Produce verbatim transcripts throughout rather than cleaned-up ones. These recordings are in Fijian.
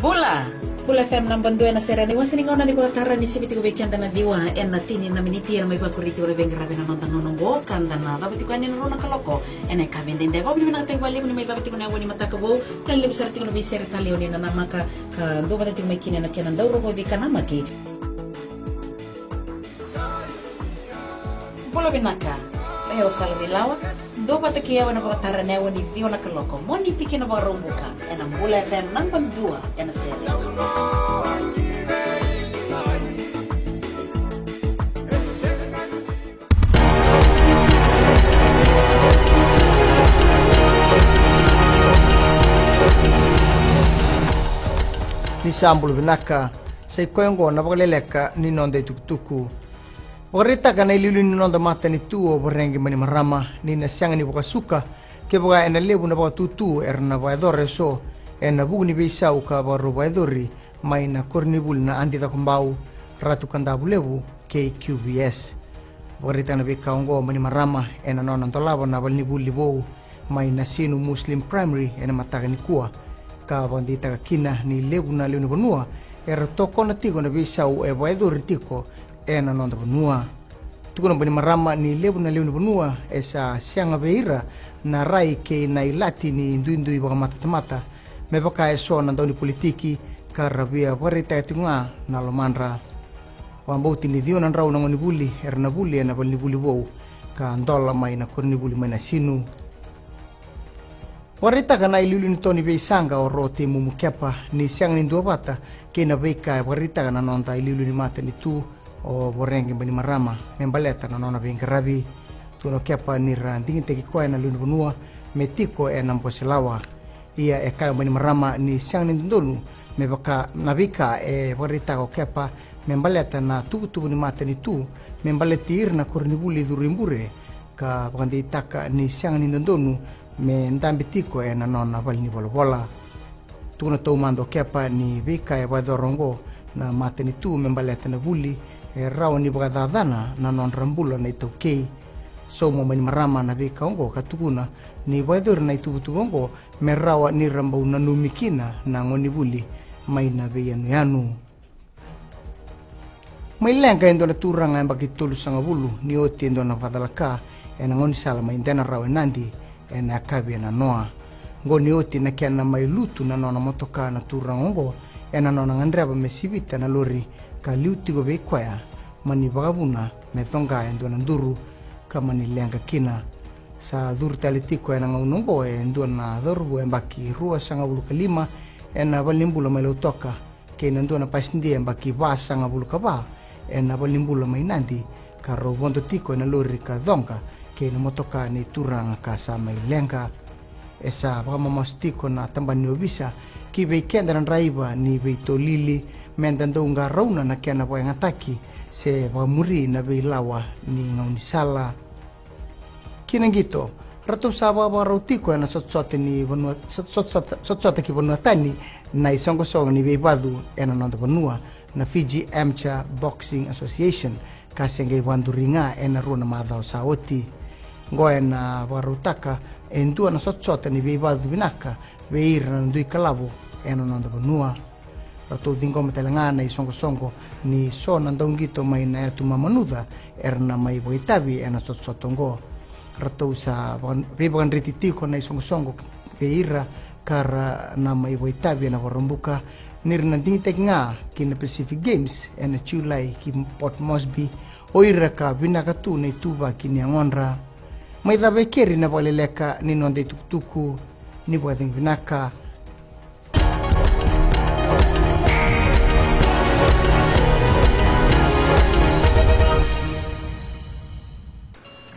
Bula. Bula F M naba dua ena sere ena iwase ni gauna ni vakatara ni sivi tiko vei keda na ciwa ena tini na miniti ena mai vakuri tiko na veiqaravi ena noda gauna oqo ka da na cava tiko yani ena rua na kaloko ena yakavi edaidai. Vakavinavinakataki vakalevu ni mai cava tiko na aua ni mataka vou. Ka levu sara tiko na veisere talei o ni na namaka ka dua vata tiko mai kina ena kena dau rogoci ka namaki. Bula vinaka. E o Sala Vilawa. Dua vata kei au ena vakatara ena aua ni ciwa na kaloko mo ni tiki na Vakaraubuka ena Bula F M naba dua ena sere. Ni sa bula vinaka. Sa i koya oqo na vakaleleka ni noda itukutuku. Vakaraitaka na iliuliu ni noda matanitu o Voreqe Bainimarama ni na sega ni vakasuka kevaka ena levu na vakatutu era na vakayacora eso ena vuku ni veisau ka vakarau vakayacori mai na koronivuli na Adi Cakobau, Ratu Kadavulevu kei Q V S. Vakaraitaka na veika oqo Bainimarama ena nona dolava na valenivuli vou mai Nasinu Muslim Primary ena mataka nikua, ka vakadeitaka kina ni levu na lewe ni vanua era tokona tiko na veisau e vakayacori tiko ena noda vanua. Tukuna Bainimarama ni levu na lewe ni vanua e sa sega vei ira na rai kei na ilati ni duidui vakamatatamata me vaka eso na daunipolitiki ka ra via vakaraitaka tiko ga na lomadra. Vakabauti ni ciwa na drau na gonevuli era na vuli ena valenivuli vou ka dola mai na koronivuli mai Nasinu. Vakaraitaka na iliuliu ni to ni veisaqa o Ro Teimumu Kepa ni sega ni duavata kei na veika e vakaraitaka na noda iliuliu ni matanitu o Voreqe Bainimarama me baleta na nona veiqaravi. Tukuna o Kepa ni ra digitaki koya na lewe ni vanua me tiko ena bose lawa. Ia e kaya o Bainimarama ni sega ni dodonu me vaka na veika e vakaraitaka o Kepa me baleta na tuvatuva ni matanitu me baleti ira na koronivuli curu i bure, ka vakadeitaka ni sega ni dodonu me dabe tiko ena nona valenivolavola. Tukuna taumada o Kepa ni veika e vakayacora oqo na matanitu me baleta na vuli e rawa ni vakacacana na nodra bula na iTaukei. Sauma o Bainimarama na veika oqo ka tukuna ni vakayacori na ituvatuva oqo me rawa ni ra bau nanumi kina na gonevuli mai na veiyanuyanu. Mai leqa e dua na turaga yabaki tolusagavulu ni oti e dua na vakacalaka ena gaunisala mai Denarau e Nadi ena yakavi enanoa. Oqo ni oti na kena mai lutu na nona motoka na turaga oqo ena nona gadreva me sivita na lori ka liu tiko vei koya, mani vakavuna me coqa e dua na duru ka mani leqa kina. Sa curu tale tiko ena gauna oqo e dua na cauravou yabaki ruasagavulu ka lima ena valenibula mai Lautoka kei na dua na pasidia yabaki vasagavulu ka va ena valenibula mai Nadi, ka rau vodo tiko ena lori ka coqa kei na motoka ni turaga ka sa mai leqa. E sa vakamamasu tiko na tabana ni ovisa ki vei keda na draiva ni veitolili me da dau qarauna na kena vakayagataki se vakamuri na veilawa ni gaunisala. Ki na qito, ratou sa vakavakarau tiko ena sotasota ni vanua, sot-, sot-, sot-, sotasota ki vanua tani na isoqosoqo ni veivacu ena noda vanua, na Fiji Amateur Boxing Association, ka se qai vakaduri ga ena rua na macawa sa oti. Oqo ena vakarautaka e dua na sotasota ni veivacu vinaka vei ira na dui kalavo ena noda vanua. Ratou ciqoma tale ga na isoqosoqo ni so na dauqito mai na yatu Mamanuca era na mai vakaitavi ena sotasota oqo. Ratou sa vaka-, veivakadreti tiko na isoqosoqo vei ira ka ra na mai vakaitavi ena Vakaraubuka, ni ra na digitaki ga ki na Pacific Games ena Julai ki Port Moresby, o ira ka vinaka tu na ituvaki ni yagodra. Mai cava e keri na vakaleleka ni noda itukutuku. Ni vakacegu vinaka.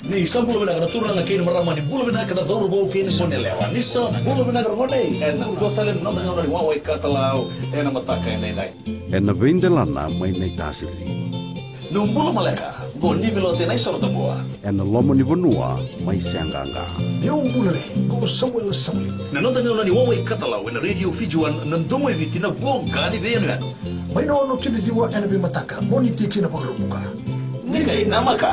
Ni sa bula vinaka na turaga kei na marama, ni bula vinaka na cauravou kei na goneyalewa, ni sa bula vinaka na gone. Ena dua tale na noda gauna ni wawa i Katalau ena mataka edaidai. Ena veidelana mai Naitasiri. Ni bula maleka, qo ni Milote na isoro tabua. Ena loma ni vanua mai Seaqaqa. Ni bula re, qo Samuela Samueli. Na noda gauna ni wawa i Katalau ena Radio Fiji One, na domo i Viti, na voqa ni veiyanuyanu. Mai na ono ki na ciwa ena veimataka, mo ni tiki na Vakaraubuka. Ni qai namaka.